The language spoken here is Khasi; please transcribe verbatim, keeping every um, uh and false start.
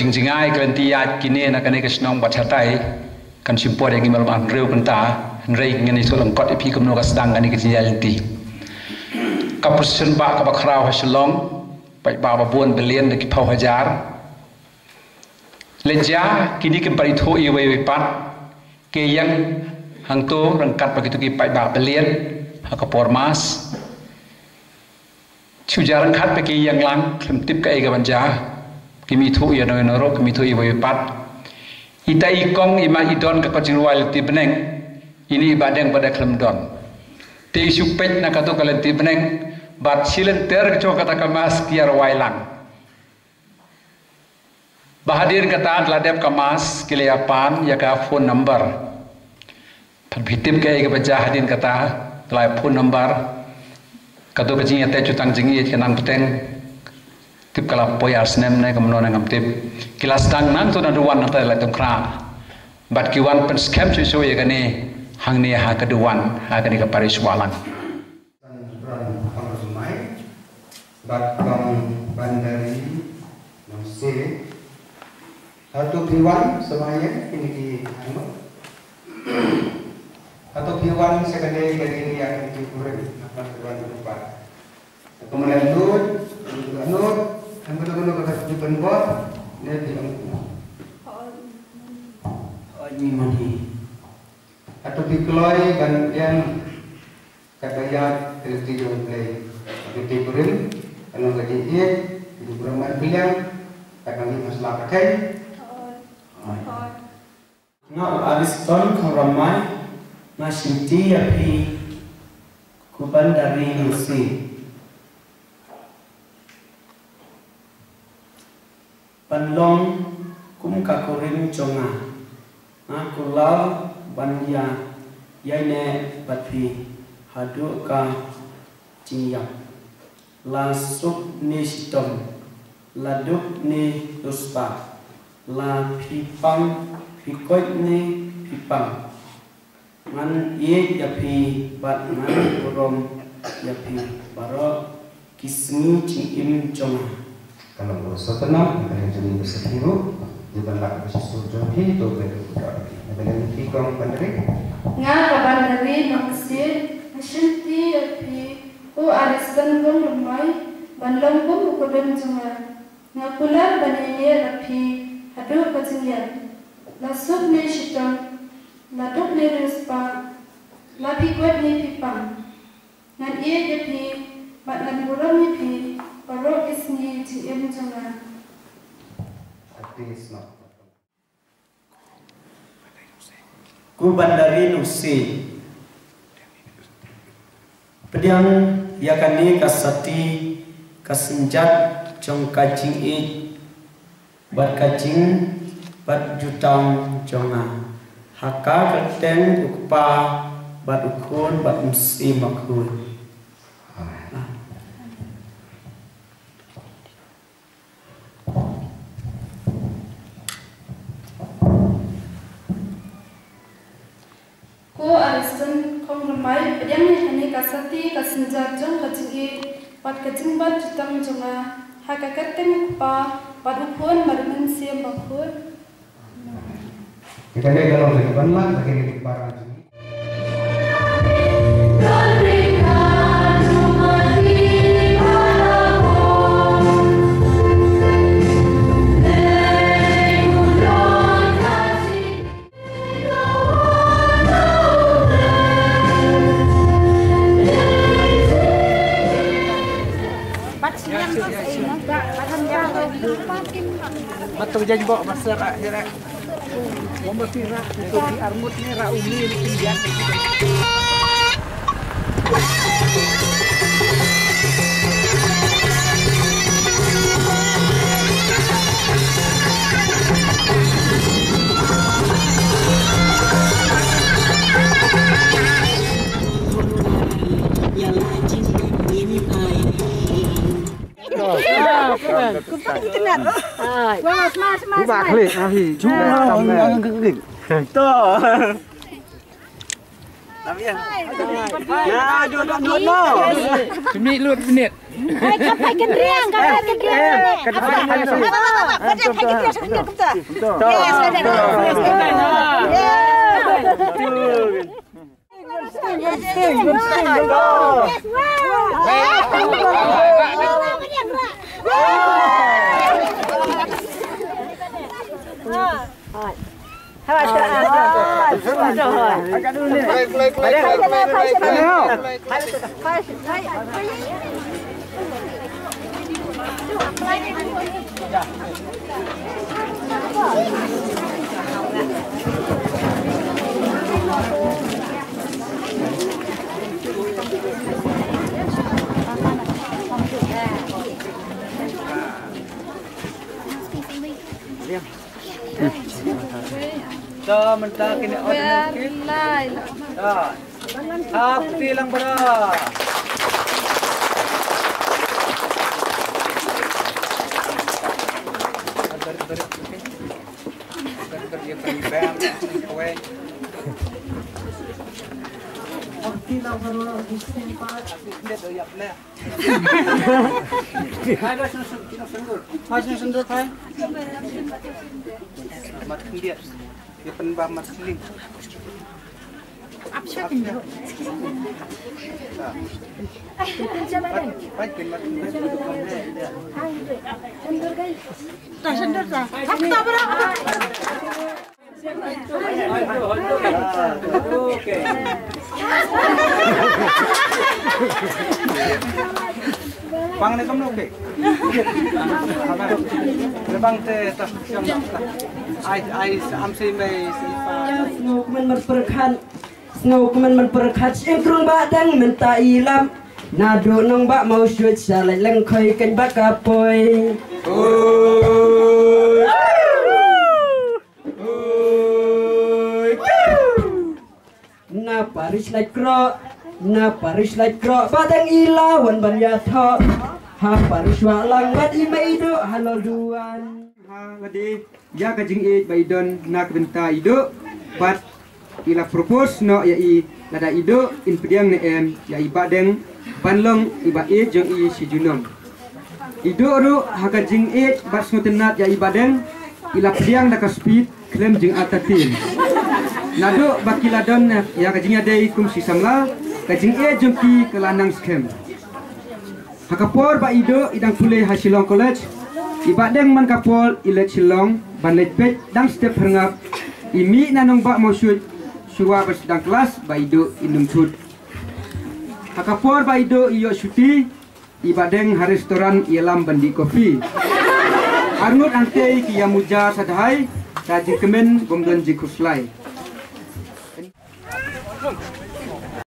Jngai ka lynti ïaid kine na kane ka shnong bad shatai kan shim por ïa ngi malam hynriew kynta, hynrei ngan ïathuh lyngkot ïa phi kumno ka sdang kane ka jingïaid lynti. Ka procession bah kaba khraw ha Shillong, paidbah ba bun billion da ki phew hajar. Lehse kine kim pat ithuh iwei iwei pat, ki ïeng hangto ryngkat bad kito ki paidbah billion ha ka por mass. Shu ja ryngkat pat ki ïeng lang, khlem tip kaei kaban jia. Kim ithuh ïano ïano ruh, kim ithuh iwei iwei pat. Ita i kong i ma i don ka kot jingrwai lynti bneng, ini i Bahdeng pat da khlem don. Te i shu peit na kato ka lynti bneng bad shi lynter ka jong kata ka mass ki ïa rwai lang. Ba hadien kata, la dep ka mass, ki la ïa pan ïa ka phone number. Phi tip kaei kaba jia hadien kata, la ïa phone number. Kato ka jingïateh jutang jingïeit ka nang bteng. Tip ka la poi ar snem ne kumno ne ngam tip. Ki la sdang nangto na Duwan, nangta la ïatom khra. Bad ki wan pynskhem shuh shuh ïa kane hangne ha ka Duwan, ha kane ka parish Wahlang. Ran Kong Rymbai bad Kong Bandari Nongsiej. Hato phi wan sa ïeng kine ki arngut? Hato phi wan sa kane ka ri ïa kine ki kurim? Hato phi wan sa ïeng? Hato mane lut, lut, lut, em kano kano ka ju pynbor ne phi ong kumno? Oi, ni mani. Hato phi kloi ban ïeng Katba ïaid ka lynti jong U Blei, ka lynti kurim, ka long ka jingïeit, ka jingburom ban pynliang, katba ngi pynslap ka thei. Nga u Ariston Kong Rymbai, nga shimti ïa phi, Kong Bandari Nongsiej. Ban long kum ka kurim jong nga. Nga kular ban ïa, ïaineh bad phi haduh ka jingïap. La suk ne shitom, la duk ne riewspah, la phi pang, phi koit ne phi pang. Ngan ïeit ïa phi bad ngan burom ïa phi baroh ki sngi jingim jong nga. Ka long u sopana, ka long jong ngi ba sa phi ruh, di ban lak ba shisur jong phi, to ba ka ka phi. Ka long phi Kong Bandari. Nga ka Bandari Nongsiej, nga shimti ïa phi, u Ariston Kong Rymbai, ban long kum u kurim jong nga. Nga kular ban ïaineh bad phi haduh ka jingïap. La suk ne shitom, la duk ne riewspah, la phi koit ne phi pang. Ngan ïeit ïa phi, bad ngan burom ïa phi, baroh ki sngi jingim jong nga. Kong Bandari Nongsiej. Pdiang ïa kane ka sati ka synjat jong ka jingïeit bad ka jing bad jutang jong nga. Ha ka kyrteng u Kpa bad u Khun bad u Mynsiem Bakhuid. Amen. Ko Ariston Kong Rymbai, pdiang ïa kane ka sati ka synjat jong ka jingïeit bad ka jingbat jutang jong nga ha ka kyrteng u Kpa bad u Khun bad u Mynsiem Bakhuid. Ïa kane ka long ka ban lak, ïa kane ka ban lak. Bat siang tu sa ina, bat hampa tu. Bat tu jangan bawa besar ah, ya. Wong ba phi rah, to phi arngut ne rah uni ne phi biang. Nah, duduk, duduk, no. Cumi lut minit. Hai, kapai kendriang, kapai kendriang. Eh, kapai kendriang. Da mynta kine ot no kit. Da. Hap ti lang bara. Hai, da sunu sunu, sunu sunu. Hai, sunu sunu, hai. Mat khyndiat. Ïa pynbam mat sling. Ap sha khyndiat. Pat, pat, pyn mat khyndiat. Ta sunu ta. Hap ta bara. Bang ne kamno ke? Bang te ta siam ta. Ai ai am sei mei sei pa. Sngewkmen marpyrkhat. Sngewkmen marpyrkhat. Sngewkmen marpyrkhat. Sngewkmen marpyrkhat. Naduh nongbah Mawshut sha leit lyngkhoi kein bad ka poi. Na parish Laitkroh, na parish Laitkroh, ba dang ila wan ban ïathoh. Ha parish Wahlang bad i Mei Iduh halor duwan. Ha lade ïa ka jingïeit ba i don na ka bynta Iduh bad i la propose noh ïa i lada Iduh in pdiang ne em ïa i Bahdeng ban long i ba ïeit jong i shi junom. Iduh ruh ha ka jingïeit bad sngewtynnat ïa i Bahdeng i la pdiang da ka speed khlem jingartatien. Naduh ba ki la don ïa ka jingïadei kum shi samla ka jingïeit jong ki ka la nang skhem. Ha ka por ba Iduh i dang pule ha Shillong College, i Bahdeng man ka por i leit Shillong ban leit peit dang step hyrngap i mih na nongbah Mawshut shuwa ba sdang klas ba Iduh i num thut. Ha ka por ba Iduh i ïoh shuti, i Bahdeng ha restaurant ïalam ban dih kopi. Arngut hangtei ki ïa muja sadhai, da jingkmen bym don jingkhuslai.